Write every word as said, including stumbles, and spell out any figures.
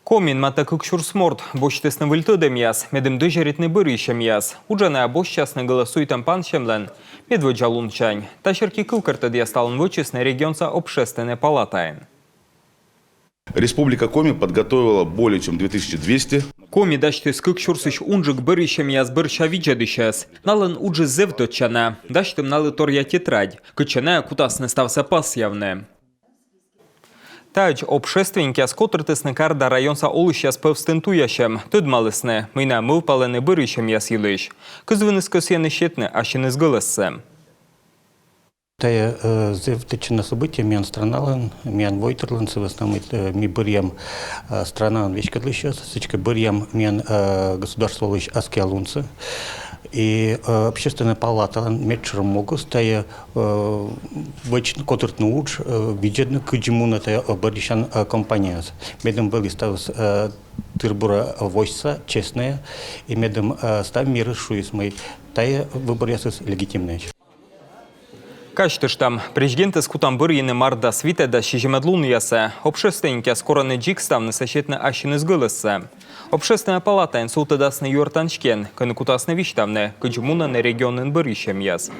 Комиын матӧ кык сюрс морт босьтісны выль тӧдӧмъяс, медым дӧзьӧритны бӧрйысьӧмъяс. Уджӧ найӧ босьтчасны гӧлӧс суйтӧм пансьӧмлӧн медводдза лунсянь. Та серти кывкӧртӧдъяс талун вӧчисны регионса Общественнӧй палатаын. Республика Коми подготовила более чем две тысячи двести. Коми дасьтіс кык сюрсысь унджык бӧрйысьӧмъяс бӧрся видзӧдысьӧс. Налӧн уджыс зэв тӧдчана. Дасьтім налы торъя тетрадь, кытчӧ найӧ кутасны ставсӧ пасъявны. Таӧдз общественникъяс котыртісны Карда районса олысьяс пӧвстын туясьӧм, тӧдмалісны, мый найӧ мӧвпалӧны бӧрйысьӧмъяс йылысь. Кызвыныс кӧсйӧны сетны ассьыныс гӧлӧссӧ. Тайӧ э, зэв тӧдчана событие миян страналӧн, миян войтырлӧн, сы вӧсна мый э, ми бӧръям э, странаӧн веськӧдлысьӧс, сідзкӧ бӧръям миян э, государстволысь аскиа лунсӧ. И э, Общественнӧй палаталӧн медшӧр могыс тайӧ э, вӧчны, котыртны удж, э, видзӧдны, кыдзи мунӧ тайӧ э, бӧрйысян э, компанияыс. Медым вӧлі ставыс э, тыр-бура восьса, честнӧя, и медым э, став мирыс шуис, мый тайӧ выборъясыс легитимнӧйӧсь. Казьтыштам, президентӧс кутам бӧрйыны март дас витӧд да сизимӧд лунъясӧ. Общественникъяс корӧны дзик ставнысӧ сетны ассьыныс гӧлӧссӧ. Общественнӧй палатаын сувтӧдасны юӧртан стен, кӧні кутасны висьтавны, кыдзи мунӧны регионын бӧрйысьӧмъяс.